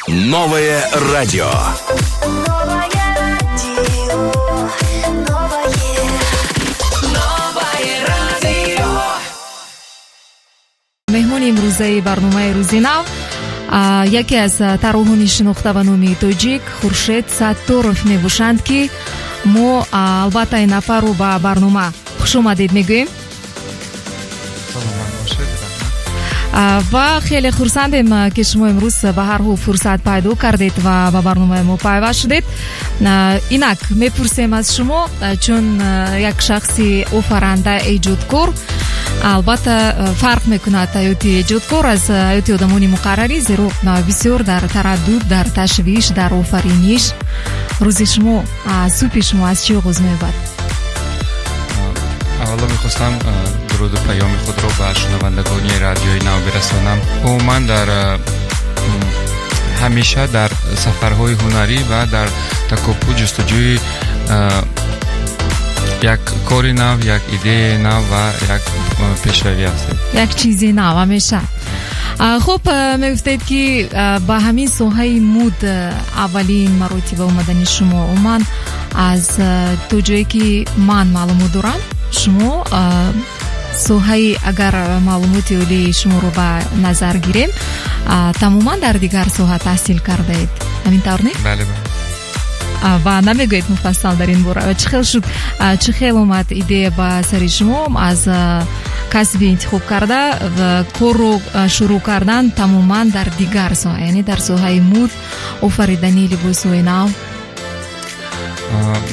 Новое радио. Новое радио, новое, Новое радио. Меҳмони имрӯзаи барномаи «Рӯзи нав» яке аз тарроҳони шинохта ба номи тоҷик Хуршед Сатторов мебошанд, ки мо албатта ин нафарро ба барнома хушомадед мегӯем. Саломат бошед, раҳмат. Ва хеле хурсандем, ки шумо имрӯз ба ҳар ҳол фурсат пайдо кардед ва ба барномаи мо пайваст шудед. Инак мепурсем аз шумо, чун як шахси офаранда, эҷодкор, албатта фарқ мекунад ҳаёти эҷодкор аз ҳаёти одамони муқаррарӣ, зеро бисёр дар тараддуд, дар ташвиш, дар офариниш. Рӯзи шумо, субҳи шумо аз чӣ оғоз меёбад? Аввало мехостам дуруду паёми худро ба шунавандагони Радиои Нав бирасонам. Умуман дар ҳамеша дар сафарҳои ҳунарӣ ва дар такопӯ, ҷустуҷӯи як кори нав, як идеяи нав ва як пешравӣ ҳастем. Як чизи нав ҳамеша. Хуб, мегуфтед, ки ба ҳамин соҳаи муд аввалин маротиба омадани шумо, умуман аз то ҷое ки ман маълумот дорам, шумо соҳаи, агар маълумоти олии шуморо ба назар гирем, тамоман дар дигар соҳа таҳсил кардаед, ҳамин тавр не? Бале, бале. Ва намегӯед муфассал дар ин бора, чӣ хел шуд, чӣ хел омад идея ба сари шумо аз касби интихоб карда ва корро шурӯъ кардан тамоман дар дигар соҳа, яъне дар соҳаи муд, офаридани либосҳои нав?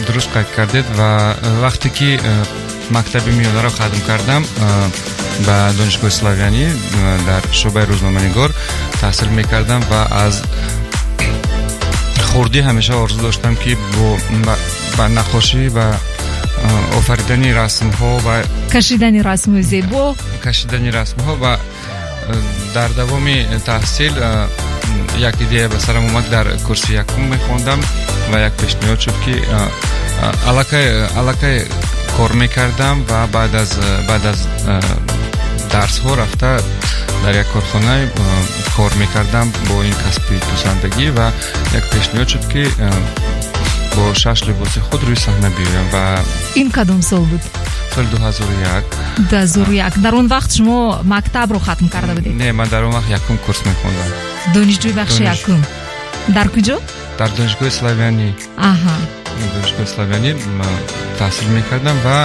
Дуруст қайд кардед. Ва вақте ки мактаби миёнаро хатм кардам, ба Донишгоҳи Славянӣ дар шӯъбаи рӯзноманигор таҳсил мекардам ва аз хурдӣ ҳамеша орзу доштам, ки ба наққошӣ ва офаридани расмҳо ва кашидани расмҳои зебо. Кашидани расмҳо. Ва дар давоми таҳсил як идея ба сарам омад. Дар курси якум мехондам ва як пешниҳод шуд, ки аллакай кор мекардам ва баъд аз дарсҳо рафта дар як корхона кор мекардам бо ин касби дӯзандагӣ. Ва як пешниҳод шуд, ки бо шаш либоси худ рӯи саҳна биёям ва Ин кадом сол буд? Соли 2001. 2001. Дар он вақт шумо мактабро хатм карда будед? Не, ман дар он вақт якум курс мехондам. Донишҷӯи бахши якум. Дар куҷо? Дар Донишгоҳи Славянӣ. Донишгоҳи Славянӣ таҳсил мекардам ва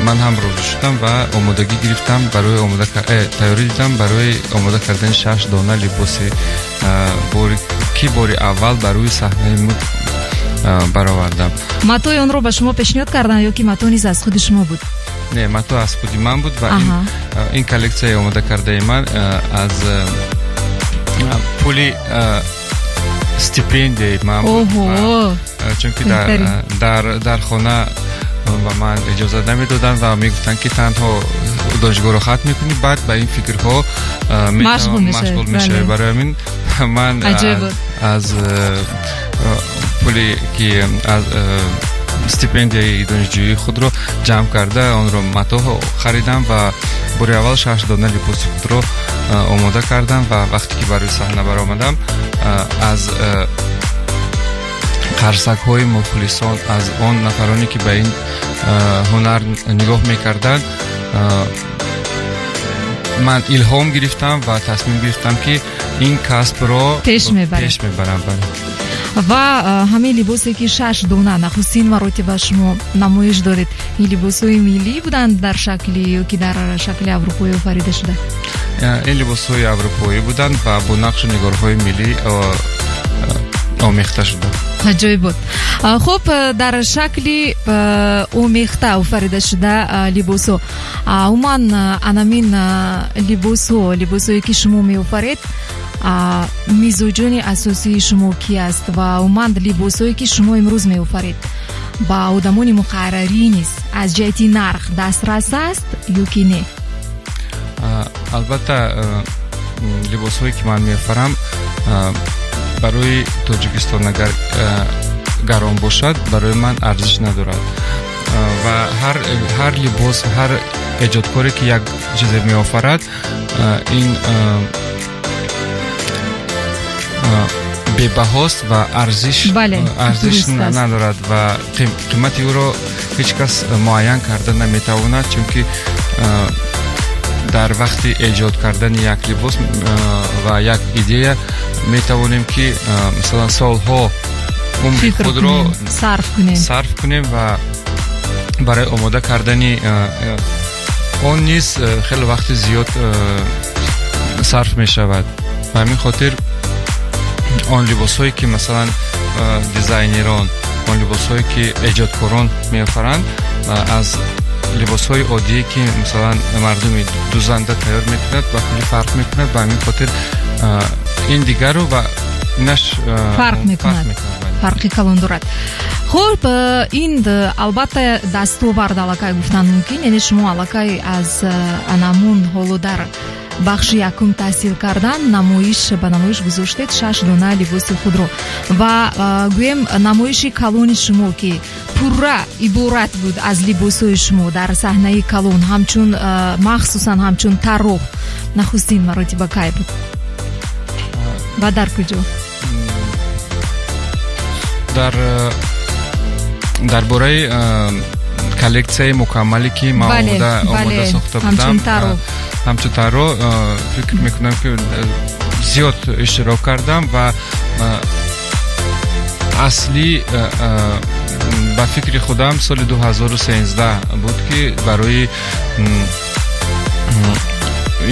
ман ҳам розӣ шудам ва омодагӣ гирифтам барои тайёрӣ дидам барои омода кардани шаш дона либоси, ки бори аввал бар рӯи саҳнаи муд баровардам. Матои онро ба шумо пешниҳод карданд ё ки мато низ аз худи шумо буд? Не, мато аз худи ман буд ва ин коллексияи омода кардаи ман аз пули стипендияи ман буд. Чунки дар хона ба ман иҷозат намедоданд ва мегуфтанд, ки танҳо донишгоҳро хатм мекунӣ, баъд ба ин фикрҳо машғул мешавӣ. Барои ҳамин ман аз пуле ки аз стипендияи донишҷӯии худро ҷамъ карда, онро матоъ харидам ва бори аввал шаш дона либоси худро омода кардам. Ва вақте ки бар рӯи саҳна баромадам, аз қарсакҳои мухлисон, аз он нафароне, ки ба ин ҳунар нигоҳ мекарданд, ман илҳом гирифтам ва тасмим гирифтам, ки ин касбро пеш мебаред. Пеш мебарам, бале. Ва ҳамин либосе, ки шаш дона нахустин маротиба шумо намоиш додед, ин либосҳои миллӣ буданд дар шакли ё ки дар шакли аврупоӣ офарида шуда? Ин либосҳои аврупоӣ буданд ва бо нақшу нигорҳои миллӣ омехта шуда. Аҷоиб буд. Хуб, дар шакли омехта офарида шуда либосҳо, умуман анамин либосҳо, либосҳое ки шумо меофаред, мизоҷони асосии шумо ки аст? Ва умуман либосҳое, ки шумо имрӯз меофаред, ба одамони муқаррарӣ низ аз ҷиҳати нарх дастрас аст ё ки не? Албатта, либосҳое, ки ман меофарам, барои Тоҷикистон агар гарон бошад, барои ман арзиш надорад. Ва ҳар либос, ҳар эҷодкоре, ки як чизе меофарад, ин Бебаҳост ва арзиш арзиш надорад ва қимати ӯро ҳеҷ кас муайян карда наметавонад, чунки дар вақти эҷод кардани як либос ва як идея метавонем, ки масалан, солҳо умри худро сарф кунем ва барои омода кардани он низ хеле вақти зиёд сарф мешавад. Ба ҳамин хотир он либосҳое, ки масалан, дизайнерон, он либосҳое, ки эҷодкорон меофаранд, аз либосҳои оддие, ки масалан, мардуми дузанда тайёр мекунад, ба куллӣ фарқ мекунад. Ба ҳамин хотир ин дигару ва инаш фарқ мекунад, фарқи калон дорад. Хуб, ин албатта дастовард аллакай гуфтан мумкин, яъне шумо аллакай аз анамун ҳоло дар бахши якум таҳсил кардан намоиш ба намоиш гузоштед шаш дона либоси худро ва гӯем, намоиши калони шумо, ки пурра иборат буд аз либосҳои шумо дар саҳнаи калон, ҳамчун, махсусан ҳамчун тарроҳ, нахустин маротиба кай буд ва дар куҷо? Дар бораи коллексияи мукаммале, ки ман омода сохта будам ҳамчун тарроҳ, фикр мекунам, ки зиёд иштирок кардам ва аслӣ ба фикри худам соли 2013 буд, ки барои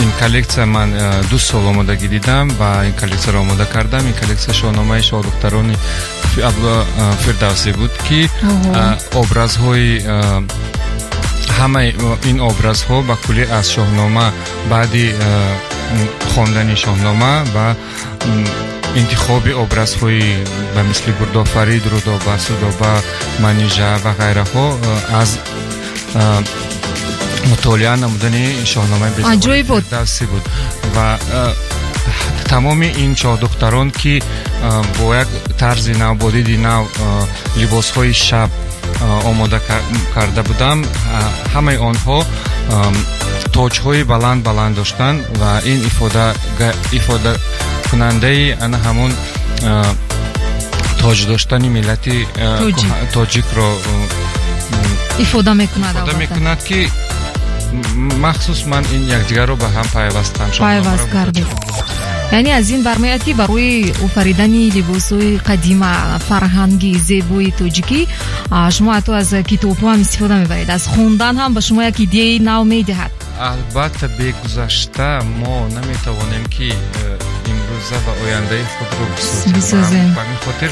ин коллексия ман 2 сол омодагӣ дидам ва ин коллексияро омода кардам. Ин коллексия Шоҳномаи шоҳдухтарони Фирдавсӣ буд, ки образҳои ҳамаи ин образҳо ба куллӣ аз Шоҳнома, баъди хондани Шоҳнома ва интихоби образҳои ба мисли Гурдофарид, Рудоба, Судоба, Манижа ва ғайраҳо аз мутолиа намудани Шоҳномаи Фирдавсӣ буд. Ва тамоми ин шоҳдухтарон, ки бо як тарзи нав, бо диди нав, либосҳои шаб омода карда будам, ҳамаи онҳо тоҷҳои баланд баланд доштанд ва ин ифодакунандаи ана ҳамон тоҷ доштани миллати тоҷикро ифода мекунад. Ифода мекунад, ки махсус ман ин якдигарро ба ҳам пайвастам. Пайваст кардед. Яъне аз ин бармеояд, ки барои офаридани либосҳои қадима, фарҳанги зебои тоҷикӣ шумо ҳатто аз китобҳо ҳам истифода мебаред, аз хондан ҳам ба шумо як идеяи нав медиҳад. Албатта, бегузашта мо наметавонем, ки имрӯза ва ояндаи худро бисозем. Ба ҳамин хотир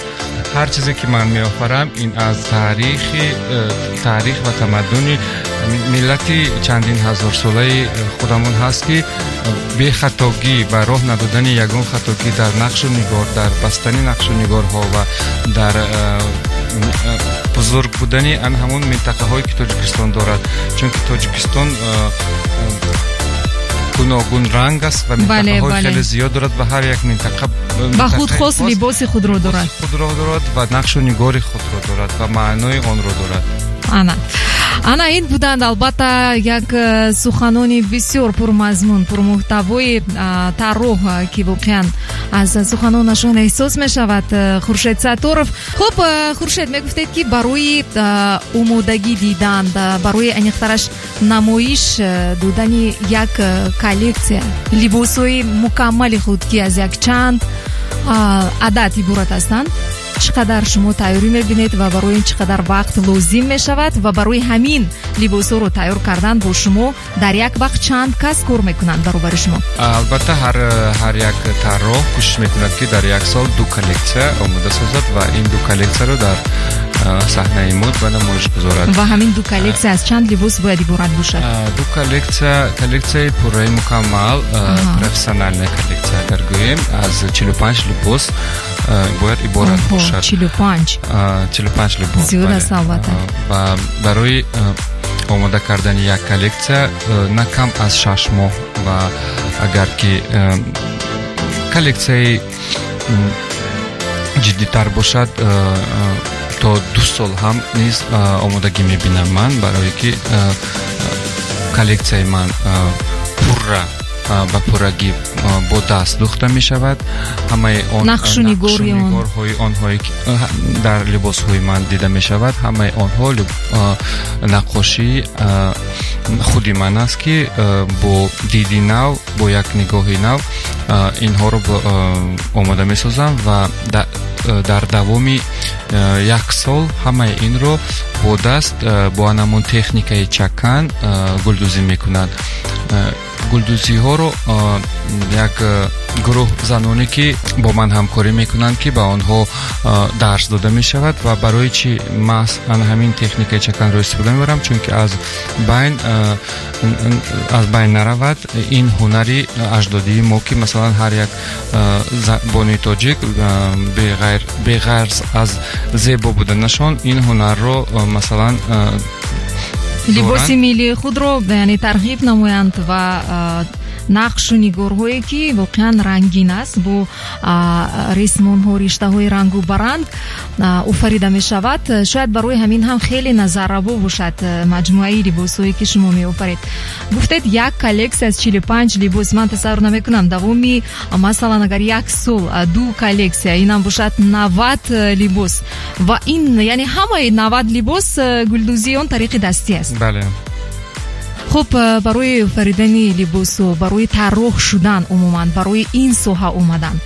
ҳар чизе, ки ман меофарам, ин аз таърих ва тамаддуни миллати чандин ҳазорсолаи худамон ҳаст, ки бехатогӣ ва роҳ надодани ягон хатогӣ дар нақшу нигор, дар бастани нақшу нигорҳо ва дар бузург будани ан ҳамон минтақаҳое, ки Тоҷикистон дорад, чунки Тоҷикистон гуногунранг аст ва минтақаҳои хеле зиёд дорад ва ҳар як минтақа ба худ хос либоси худро дорад. Худро дорад ва нақшу нигори худро дорад ва маънои онро дорад. Ана, ана ин буданд, албатта, як суханони бисёр пурмазмун, пурмуҳтавои тарроҳ, ки воқеан аз суханонашон эҳсос мешавад, Хуршед Сатторов. Хуб, Хуршед, мегуфтед, ки барои омодагӣ дидан, барои аниқтараш намоиш додани як коллексия либосҳои мукаммали худ, ки аз якчанд адад иборат ҳастанд, чӣ қадар шумо тайёрӣ мебинед ва барои ин чӣ қадар вақт лозим мешавад? Ва барои ҳамин либосҳоро тайёр кардан бо шумо дар як вақт чанд кас кор мекунанд баробари шумо? Албатта, ҳар як тарроҳ кӯшиш мекунад, ки дар як сол ду коллексия омода созад ва ин ду коллексияро дар саҳнаи мод ба намоиш гузорад. Ва ҳамин ду коллексия аз чанд либос бояд иборат бошад? Ду коллексия, коллексияи пурраи мукаммал, профессиональная коллексия агар гӯем, аз 45 либос бояд иборат бошад. 45? 45 либос. Зиёд аст, албатта. Ва барои омода кардани як коллексия на кам аз 6 моҳ ва агар ки коллексияи ҷиддитар бошад, то 2 сол ҳам низ омодагӣ мебинам ман, барое ки коллексияи ман пурра. Ба пуррагӣ бо даст дӯхта мешавад. Ҳамаи он нақшу нигорҳои онҳое ки дар либосҳои ман дида мешавад, ҳамаи онҳо наққошии худи ман аст, ки бо диди нав, бо як нигоҳи нав инҳоро омода месозам ва дар давоми як сол ҳамаи инро бо даст, бо анамон техникаи чакан гулдӯзӣ мекунад. Гулдӯзиҳоро як гурӯҳ заноне, ки бо ман ҳамкорӣ мекунанд, ки ба онҳо дарс дода мешавад. Ва барои чӣ маҳз ана ҳамин техникаи чаканро истифода мебарам? Чунки аз байн наравад ин ҳунари аҷдодии мо, ки масалан ҳар як бонуи тоҷик беғарз аз зебо буданашон ин ҳунарро масалан либоси миллии худро, яъне, тарғиб намоянд ва нақшу нигорҳое, ки воқеан рангин аст, бо ресмонҳо, риштаҳои рангу баранг офарида мешавад. Шояд барои ҳамин ҳам хеле назаррабо бошад маҷмӯаи либосҳое, ки шумо меофаред. Гуфтед, як коллексия аз 45 либос. Ман тасаввур намекунам, давоми, масалан, агар як сол ду коллексия, инам бошад 90 либос. Ва ин, яъне, ҳамаи 90 либос гулдӯзии он тариқи дастӣ аст? Бале. Хуб, барои офаридани либосу барои тарроҳ шудан, умуман барои ин соҳа омадан,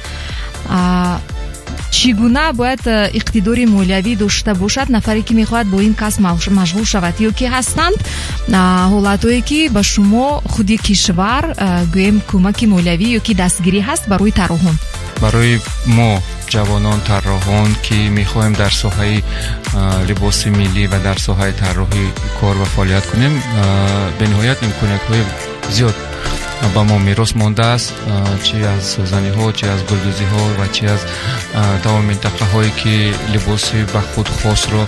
чӣ гуна бояд иқтидори молиявӣ дошта бошад нафаре, ки мехоҳад бо ин касб машғул шавад? Ё ки ҳастанд ҳолатҳое, ки ба шумо худи кишвар, гӯем, кӯмаки молиявӣ ё ки дастгирӣ ҳаст барои тарроҳон? Барои мо, ҷавонон тарроҳон, ки мехоҳем дар соҳаи либоси миллӣ ва дар соҳаи тарроҳӣ кор ва фаъолият кунем, бениҳоят имкониятҳои зиёд ба мо мерос мондааст, чи аз сӯзаниҳо, чи аз гулдӯзиҳо ва чи аз тамоми минтақаҳое, ки либоси ба худ хосро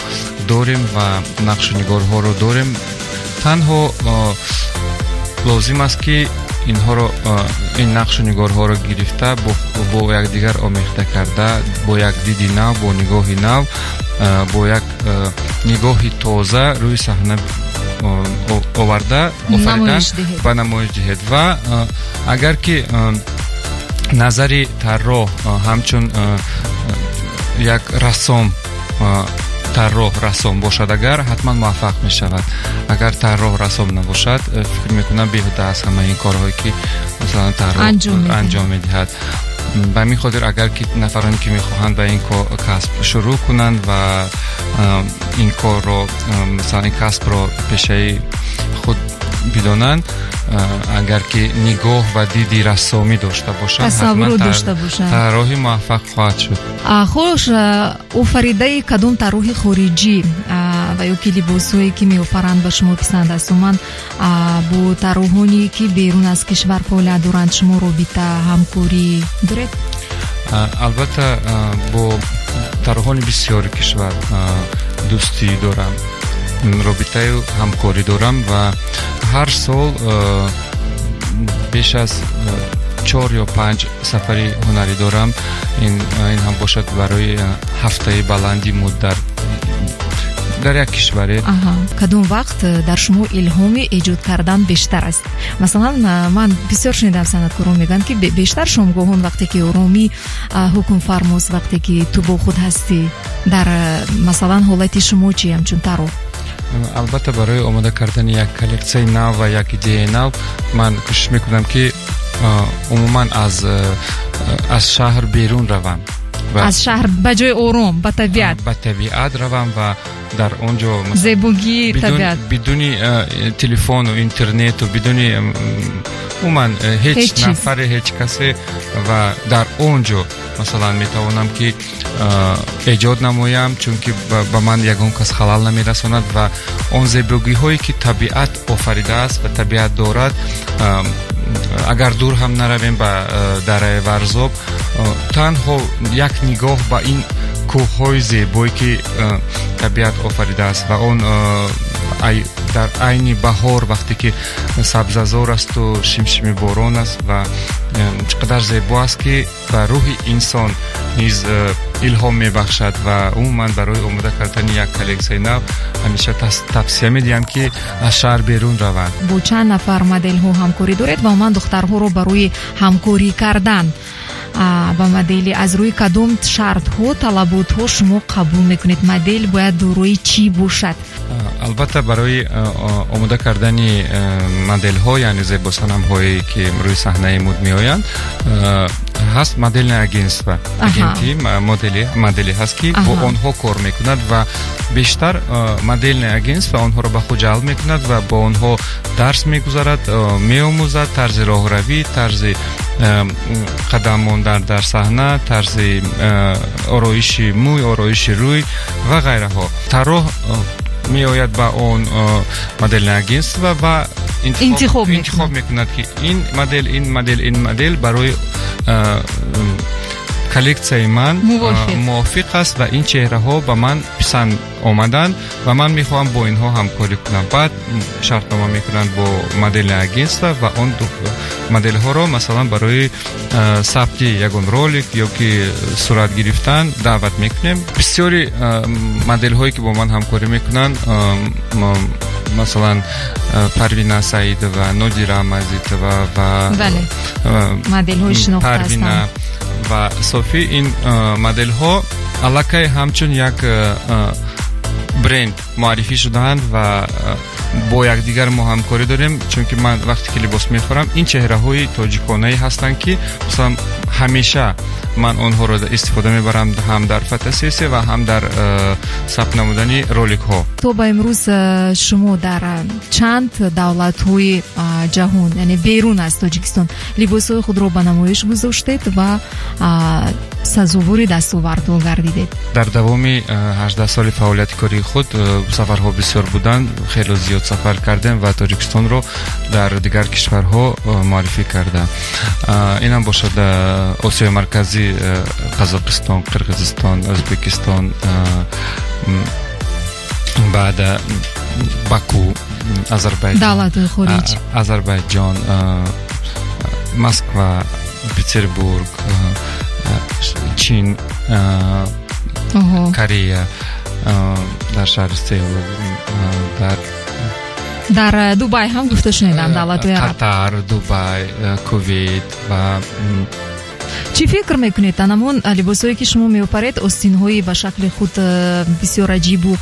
дорем ва нақшу нигорҳоро дорем. Танҳо лозим аст, ки инҳоро, ин нақшу нигорҳоро гирифта, бо якдигар омехта карда, бо як диди нав, бо нигоҳи нав, бо як нигоҳи тоза рӯи саҳна оварда, офаридан, ба намоиш диҳед. Ва агар ки назари тарроҳ ҳамчун як рассом, тарроҳ рассом бошад, агар ҳатман муваффақ мешавад. Агар тарроҳ рассом набошад, фикр мекунам, беҳуда аст ҳамаи ин корҳое, ки масалан тарроҳ анҷом медиҳад. Ба ҳамин хотир, агар ки нафароне, ки мехоҳанд ба ин касб шурӯъ кунанд ва ин корро, масалан, ин касбро пешаи худ бидонанд, агар ки нигоҳ ва диди рассомӣ дошта бошанд, тасаввурот дошта бошанд, тарроҳи муваффақ хоҳад шуд. Хуш, офаридаи кадом тарроҳи хориҷӣ ва ё ки либосҳое, ки меофаранд, ба шумо писанд аст? Умуман, бо тарроҳоне, ки берун аз кишвар фаъолият доранд, шумо робита, ҳамкорӣ доред? Албатта, бо тарроҳони бисёри кишвар дӯстӣ дорам, робитаю ҳамкорӣ дорам ва ҳар сол беш аз чор ё панҷ сафари ҳунарӣ дорам. Ин ҳам бошад барои ҳафтаи баланди муддат дар як кишваре. Кадом вақт дар шумо илҳоми эҷод кардан бештар аст? Масалан, ман бисёр шунидам, санъаткорон мегӯянд, ки бештар шомгоҳон, вақте ки оромӣ ҳукмфармост, вақте ки ту бо худ ҳастӣ. Дар, масалан, ҳолати шумо чӣ, ҳамчун тарроҳ? Албатта, барои омода кардани як коллексияи нав ва як идеяи нав ман кӯшиш мекунам, ки умуман аз шаҳр берун равам. Аз шаҳр ба ҷои ором, ба табиат. Ба табиат равам ва дар он ҷо зебогии табиат. Бидуни телефону интернету бидуни умуман ҳеҷ нафаре, ҳеҷ касе, ва дар он ҷо, масалан, метавонам, ки эҷод намоям, чунки ба ман ягон кас халал намерасонад ва он зебогиҳое, ки табиат офаридааст ва табиат дорад. Агар дур ҳам наравем, ба дараи Варзоб, танҳо як нигоҳ ба ин кӯҳҳои зебое, ки табиат офаридааст, ва он Дар айни баҳор, вақте ки сабзазор асту шимшими борон аст ва чӣ қадар зебо аст, ки ба рӯҳи инсон низ илҳом мебахшад. Ва умуман барои омода кардани як коллексияи нав ҳамеша тавсия медиҳам, ки аз шаҳр берун раванд. Бо чанд нафар моделҳо ҳамкорӣ доред ва умуман духтарҳоро барои ҳамкорӣ кардан ба модели аз рӯи кадом шартҳо, талаботҳо шумо қабул мекунед? Модел бояд дорои чӣ бошад? Албатта, барои омода кардани моделҳо, яъне зебосанамҳое, ки рӯи саҳнаи муд меоянд, ҳаст модельное агентство, агентии модели ҳаст, ки бо онҳо кор мекунад, ва бештар модельное агентство онҳоро ба худ ҷалб мекунад ва бо онҳо дарс мегузарад, меомӯзад тарзи роҳравӣ, тарзи қадам мондан дар саҳна, тарзи ороиши мӯй, ороиши рӯй ва ғайраҳо. Тарроҳ меояд ба он модельное агентство ва интихоб мекунад, ки ин модел, ин модел, ин модел барои коллексияи ман мувофиқ аст ва ин чеҳраҳо ба ман писанд омаданд ва ман мехоҳам бо инҳо ҳамкорӣ кунам. Баъд шартнома мекунанд бо модельное агентство ва он моделҳоро, масалан, барои сабти ягон ролик ё ки сурат гирифтан даъват мекунем. Бисёри моделҳое, ки бо ман ҳамкорӣ мекунанд, масалан, Парвина Саидова, Нодира Мазитова ва Парвина ва Софӣ, ин моделҳо аллакай ҳамчун як бренд муаррифӣ шудаанд ва бо якдигар мо ҳамкорӣ дорем, чунки ман вақте ки либос мехӯрам, ин чеҳраҳои тоҷиконае ҳастанд, ки масалан ҳамеша ман онҳоро истифода мебарам ҳам дар фотосессия ва ҳам дар сабт намудани роликҳо. То ба имрӯз шумо дар чанд давлатҳои ҷаҳон, яъне берун аз Тоҷикистон, либосҳои худро ба намоиш гузоштед ва сазовори дастовардҳо гардидед? Дар давоми 18 соли фаъолияти кории худ сафарҳо бисёр буданд, хело зиёд сафар кардем ва Тоҷикистонро дар дигар кишварҳо муаррифӣ кардам. Инам бошад Осиёи Марказӣ, Қазоқистон, Қирғизистон, Ӯзбекистон, баъд Баку, Азарбайҷон. Давлатҳои хориҷ. Азарбайҷон, Москва, Петербург, Чин, Корея, дар шаҳри Сеул, дар Дар Дубай ҳам гуфта шунидам, давлатҳои араб. Қатар, Дубай, Кувейт ва Чӣ фикр мекунед, анамон либосҳое, ки шумо меофаред, остинҳои ба шакли худ бисёр аҷибу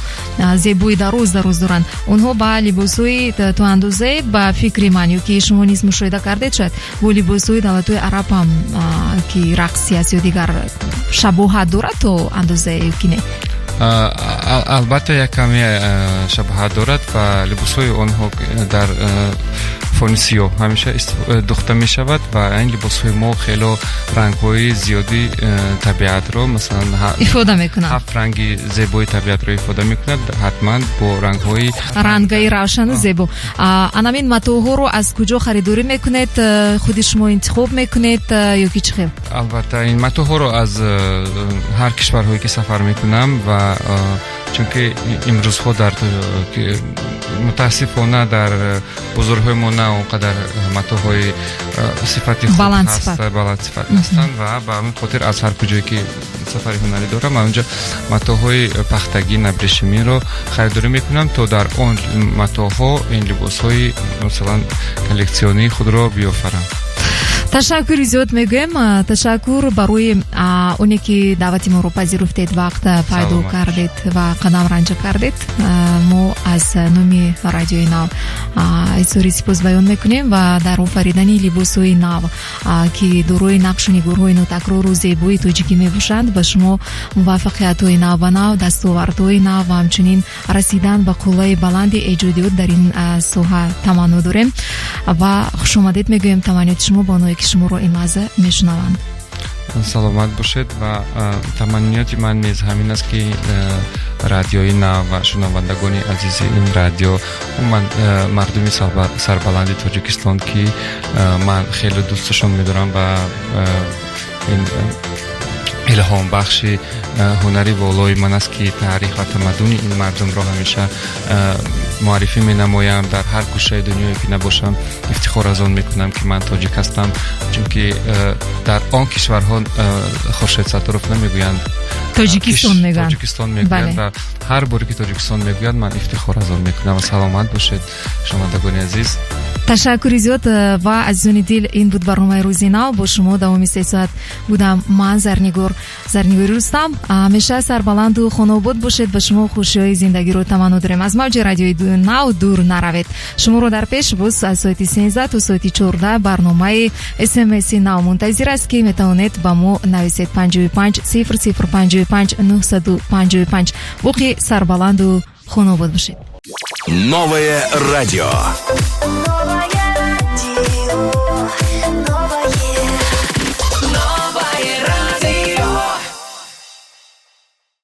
зебои дароз дароз доранд, онҳо ба либосҳои то андозае, ба фикри ман, ё ки шумо низ мушоҳида кардед шояд, бо либосҳои давлатҳои араб ҳам, ки рақсӣ аст ё дигар, шабоҳат дорад то андозае ё ки не? Албатта, як каме шабоҳат дорад ва либосҳои онҳо дар фони сиёҳ ҳамеша духта мешавад ва ин либосҳои мо хело рангҳои зиёди табиатро, масалан, ифода мекунанд. Ҳафт ранги зебои табиатро ифода мекунад, ҳатман бо рангҳои рангаи равшану зебо. Анамин матоъҳоро аз куҷо харидорӣ мекунед? Худи шумо интихоб мекунед ё ки чӣ хел? Албатта, ин матоъҳоро аз ҳар кишварҳое, ки сафар мекунам, ва чунки имрӯзҳо дар мутаассифона дар бозорҳои мо на он қадар матоъҳои сифати хуб баландсифат ҳастанд ва ба ҳамин хотир аз ҳар куҷое ки сафари ҳунарӣ дорам, ман онҷо матоъҳои пахтагин, абрешимиро харидорӣ мекунам, то дар он матоъҳо ин либосҳои, масалан, коллексионии худро биёфарам. Ташаккури зиёд мегӯем. Ташаккур барои оне ки даъвати моро пазируфтед, вақт пайдо кардед ва қадам ранҷа кардед. Мо аз номи Радиои Нав изҳори сипос баён мекунем ва дар офаридани либосҳои нав, ки дорои нақшу нигорҳои нотакрору зебои тоҷикӣ мебошанд, ба шумо муваффақиятҳои навбанав, дастовардҳои нав ва ҳамчунин расидан ба қуллаи баланди эҷодиёт дар ин соҳа таманно дорем ва хушомадед мегӯем. Таманниёти шумо ба онҳое, ки шуморо ин лаҳза мешунаванд? Саломат бошед ва таманниёти ман низ ҳамин аст, ки Радиои Нав ва шунавандагони азизи ин радио, умуман мардуми сарбаланди Тоҷикистон, ки ман хеле дӯсташон медорам ва ин илҳомбахши ҳунари волои ман аст, ки таърих ва тамаддуни ин мардумро ҳамеша Муаррифӣ менамоям. Дар ҳар гӯшаи дунёе ки набошам, ифтихор аз он мекунам, ки ман тоҷик ҳастам, чунки дар он кишварҳо Хуршед Сатторов намегӯянд. Тоҷикистон мегӯянд. Тоҷикистон мегӯянд. Ва ҳар боре ки Тоҷикистон мегӯянд, ман ифтихор аз он мекунам. Ва саломат бошед, шунавандагони азиз. Ташаккури зиёд. Ва азизони дил, ин буд барномаи Рӯзи нав. Бо шумо давоми 3 соат будам ман, Зарнигор, Зарнигори Рустам. Ҳамеша сарбаланду хонаобод бошед. Ба шумо хушиҳои зиндагиро таманно дорем. Аз мавҷи радиои Нав дур наравед. Шуморо дар пеш боз аз соати 13 то соати 14 барномаи СМСи Нав мунтазир аст, ки метавонед ба мо нависед: 55 00 55 955. Боқӣ сарбаланду хонаобод бошед. Новое радио.